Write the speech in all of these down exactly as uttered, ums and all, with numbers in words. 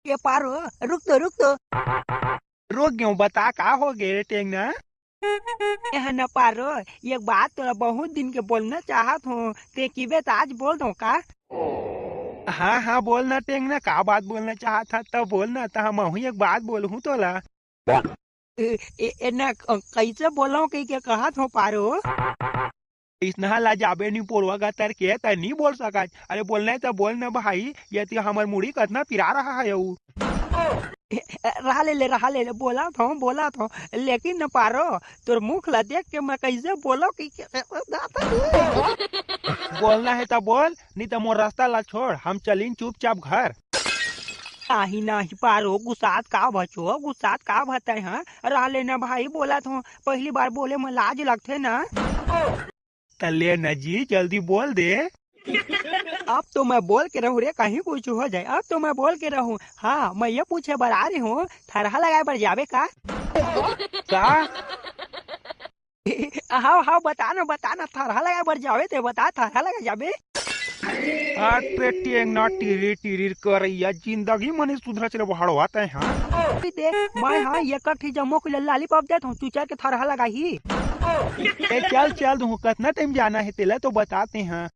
के पारो, रुक तो, रुक तो। रुक गयो, बता का हो गे रे टेंगना? ए ह न पारो, एक बात तोला बहुत दिन के बोलना चाहत हों, ते किबे त आज बोल दो का? हाँ, हाँ, बोल ना टेंगना, का बात बोलना चाहत हा, त बोल ना, त हमहू एक बात बोलहूँ तोला। ए, ए, ए, ना, क-, कइसे बोलव कहि के कहत हों पारो? इसनहा ला जाबे नी पोरवा गतर के, त नी बोल सकत। अरे बोलना हे त बोल ना भाई, ये तो हमर मुड़ी कतना पिरा रहा है ऊ। ए, ए, रहा ले ले, रहा ले ले, बोलत हों, बोलत हों, लेकिन न पारो, तोर मुख ला देख के मैं कइसे बोलव कि, कि, बोलना हे त बोल, नी त मोर रास्ता ला छोड़, हम चलिन चुपचाप घर। नाही, नाही पारो, गुस्सात का बचो, गुस्सात का बचो, हाँ? रहा ले ना भाई, बोलत हों, पहली बार बोले म लाज लगथे ना। त ले न जी, जल्दी बोल दे। अब तो मैं बोल के रहूँ रे, कहीं कुछ हो जाए, अब तो मैं बोल के रहूँ। हाँ, मैं ये पूछे बर आ रही हूँ, थरहा लगाए बर जाबे का? का? हाव, हाव, बता ना, बता ना, थरहा लगाए बर जाबे ते बता, थरहा लगाए जाबे? अरे टेंगना टिरी टिरी करइया, जिंदगी म नी सुधरच रे भड़वा तैं, हाँ? अभी दे, मैं हाँ एक ठी जम्मो के लालीपॉप देत हों, चुचर के थरहा लगाही। ए चल चल, तुहूँ कतना टाइम जाना हे तेला तो बता तैं, हाँ।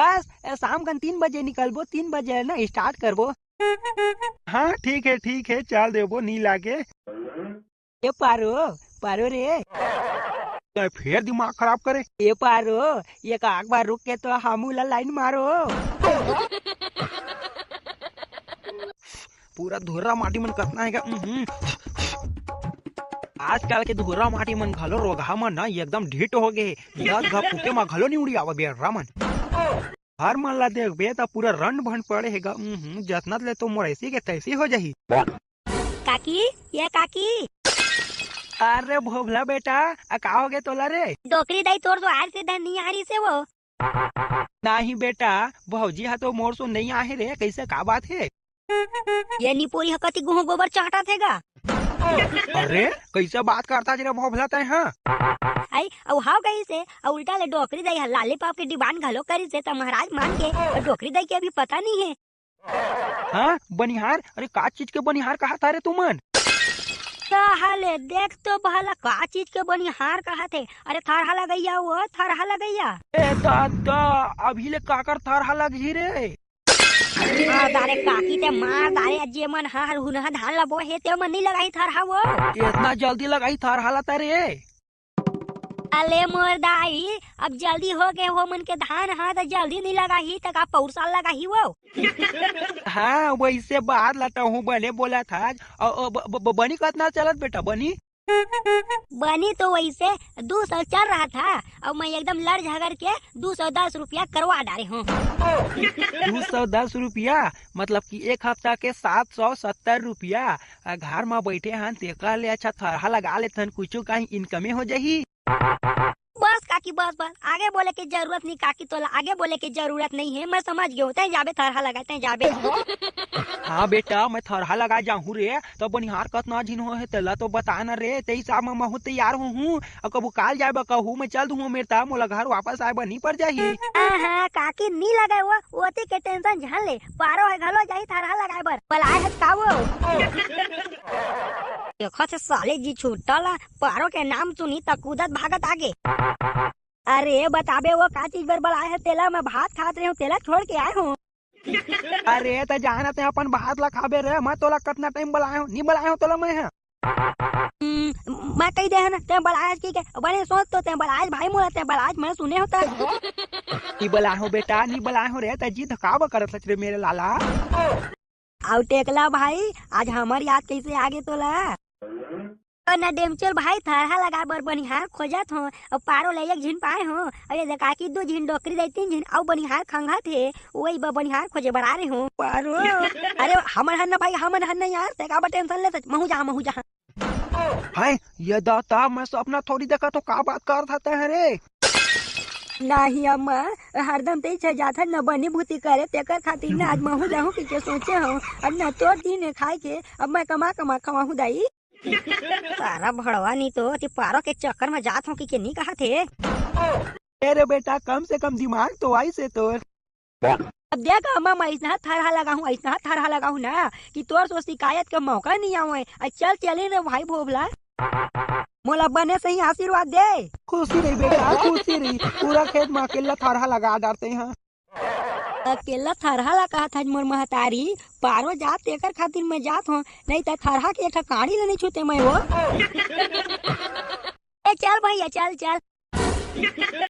बस, ए, शाम कन तीन बजे निकलबो, तीन बजे ना start करबो। हाँ ठीक हे, ठीक हे, चल देबो, नी लागे। ए पारो, पारो रे। तैं फेर दिमाग खराब करे। ए पारो, एक आख बार रुक के तो हमू ला लाइन मारो। पूरा धुर्रा माटी मन कतना हे गा। उहुं। आजकल के धुर्रा माटी मन घलो रोगहा मन ना एकदम ढीठ हो गे हे। दस घा फूके म घलो नी उड़ियावा बेर्रा मन। हर मन ला देखबे त पूरा रंड भंड पड़े हे गा। उहुं, जतना ले तो मोर ऐसी के तैसी हो जाही। काकी, ये काकी। अरे भोभला बेटा, आ का हो गे तोला रे? डोकरी दाई तोर तो आर से धन नहीं आ रही से वो। नाही बेटा, भौजी हा तो मोर सो नहीं आहे रे, कैसे का बात हे? ये निपोरी ह कति गुहो गोबर चाटत हे गा। अरे, कैसे बात करता रे भोभला तैं हा? आई, अउ हाव कही से, अउ उल्टा ले डोकरी दाई ह लालीपॉप के डिमांड घलो करी से, त महाराज मान के, अउ डोकरी दाई के अभी पता नहीं हे। हाँ, बनिहार, अरे का चीज के बनिहार कहा था रे तुमन? साले, देख तो भला का चीज के बनिहार कहा थे। अरे थरहा लगैया वो, थरहा लगैया। ए दादा, अभी ले काकर थरहा लगही रे? मार डारे काकी ते मार डारे, जे मन हर हुनहा धान ला बोहे ते मन नहीं लगाही थरहा वो। इतना जल्दी लगाही थरहा ला तारे? अले मोर दाई, अब जल्दी हो गे हो मन के धान हा, त जल्दी नहीं लगाही, त का पौर साल लगाही वो? हाँ, वैसे बात ला तहूँ बने बोला था। अ, अ, ब-, ब-, ब-, बनी कतना चलत बेटा, बनी? बनी तो वैसे दो सौ चल रहा था, अब मैं एकदम लड़ झगड़ के दो सौ दस रुपया करवा डारे हूँ। दो सौ दस रुपया? मतलब कि एक हफ्ता के सात सौ सत्तर रुपया। आ, घर में बैठे हन, तेकर ले अच्छा थरहा लगा लेथन, कुछू कहीं इनकमे हो जाही। बस काकी, बस, बस, आगे बोले के जरूरत नहीं काकी, तोला आगे बोले के जरूरत नहीं है, मैं समझ गयो, तैं जाबे थरहा लगाए, तैं जाबे। हाँ बेटा, मैं थरहा लगा जाहूँ रे, तो बनिहार कतना झिन हो हे, तेला तो बता न रे, ते हिसाब में महू तैयार हो हूँ, अउ कबू काल जाए बर कहू, मैं चल दूँ मेर ता, मोला घर वापस आए बर नहीं पड़ जाही। हाँ, हाँ, काकी नहीं लगे वो, ओती के tension झन ले, पारो है घलो जाही थरहा लगाए बर, बलाए हस का वो? देखत हे साले जी छूटल, पारो के नाम सुनी त कूदत भागत आगे। अरे बताबे वो का चीज बर बलाए हे तेला, मैं भात खात रहे हूँ तेला छोड़ के आए हूँ। अरे त जाना ते अपन भात ला खाबे रे, मैं तोला कतना टाइम बलाए हूँ, नहीं बलाए हूँ तोला मैं हा। हम्म, मैं कही दे है ना, ते बलाए हस की के, बने सोच तो ते बलाए हस भाई मोला, ते बलाए हस मैं सुने होता। नहीं बलाए हूँ बेटा, नहीं बलाए हूँ रे, ते जिद काबर करत हस रे मेरे लाला। अउ टेकला भाई, आज हमर याद कैसे आगे तोला? ओ ना डेमचोल भाई, थरहा लगाए बर बनिहार खोजत हों, अउ पारो ले एक झिन पाए हों, अउ ये देखा कि दू झिन डोकरी दे, तीन झिन अउ बनिहार खंगात हे, वही बर बनिहार खोजे बर आ रहे हों। पारो, अरे हमन हन ना भाई, हमन हन ना यार, ते काबर tension लेथस, महू जहाँ, महू जहाँ। हाय, ये दाता, मैं सपना थोड़ी देखा तो का बात करत हस रे? नाही अम्मा, हरदम तेच जाथन न बनी भूती करे, तेकर खातिर न आज महू जाहूं कहिके सोचे हूं। अब न तोर दिन हे खाए के, अब मैं कमा कमा खवाहूं दाई। सारा भड़वा नी तो ते पारो के चक्कर में जात हों कहिके नी कहत हे। अरे बेटा, कम से कम दिमाग तो आइस हे तोर। देख अम्मा, मैं अइसना थरहा लगाहूँ, अइसना थरहा लगाहूँ ना कि तोर सो शिकायत के मौका नहीं आवे। आ चल चले रे भाई भोभला, मोला बने सही आशीर्वाद दे। खुशी रही बेटा, खुशी रही। पूरा खेत में अकेला थरहा लगा डारते हैं। अकेला थरहा ला कहा था मोर महतारी, पारो जात तेकर खातिर मैं जात हूँ, नहीं तो थरहा के एक ठा काड़ी ले नहीं छूते मैं वो। ए चल भैया चल चल।